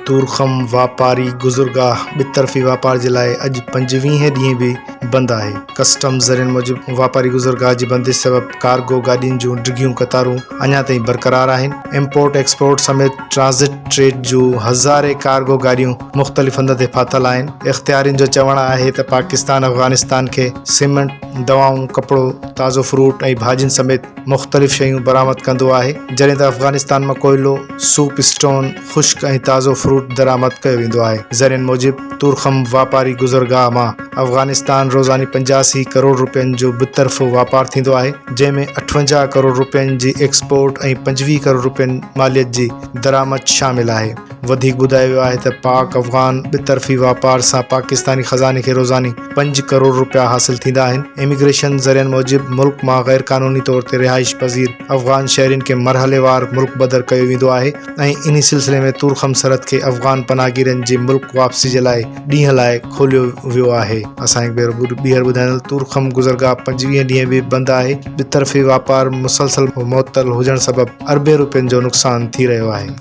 تورخم واپاري گذرگاهه ٻطرفي واپار جي لاء اڄ پنجويهين ڏينهن به بند آهي. ڪسٽمز ذريعن موجب واپاري گذرگاهه جي بندش سبب ڪارگو گاڏين جون ڊگهيون قطارون اڃا تائين برقرار آهن. امپورٽ ايڪسپورٽ سميت ٽرانزٽ ٽريڊ جون هزارين ڪارگو گاڏيون مختلف هنڌن تي ڦاٿل آهن. اختيارين جو چوڻ آهي ته پاڪستان افغانستان کي سيمنٽ، دوائون، ڪپڙو، تازو فروٽ ۽ ڀاڄين سميت مختلف شيون برآمد ڪندو آهي، جڏهن ته افغانستان مان ڪوئلو، سوپ اسٽون، خشڪ ۽ تازو فروٽ درآمد ڪيو ويندو آهي. ذريعن موجب، تورخم واپاري گذرگاهه مان افغانستان روزاني 85 ڪروڙ رپين جو ٻطرفو واپار ٿيندو آهي، جنهن ۾ 58 ڪروڙ رپين جي ايڪسپورٽ ۽ 25 ڪروڙ رپين ماليت جي درآمد شامل آهي. وڌيڪ ٻڌايو ويو آهي ته پاڪ افغان ٻطرفي واپار سان پاڪستاني خزاني کي روزاني پنج ڪروڙ رپيا حاصل ٿيندا آهن. اميگريشن ذريعن موجب ملڪ مان غيرقانوني طور تي رهائش پذير افغان شهرين کي مرحليوار ملڪ بدر ڪيو ويندو آهي ۽ انهي سلسلي ۾ تورخم سرحد کي افغان پناهگيرن جي ملڪ واپسي جي لاء ڏينهن لاء کوليو ويو آهي. اسان هڪ ڀيرو ٻيهر ٻڌائيندل تورخم گذرگاهه 25 ڏينهن به بند آهي، ٻطرفي واپار مسلسل معطل هجڻ سبب اربين رپين جو نقصان ٿي رهيو آهي.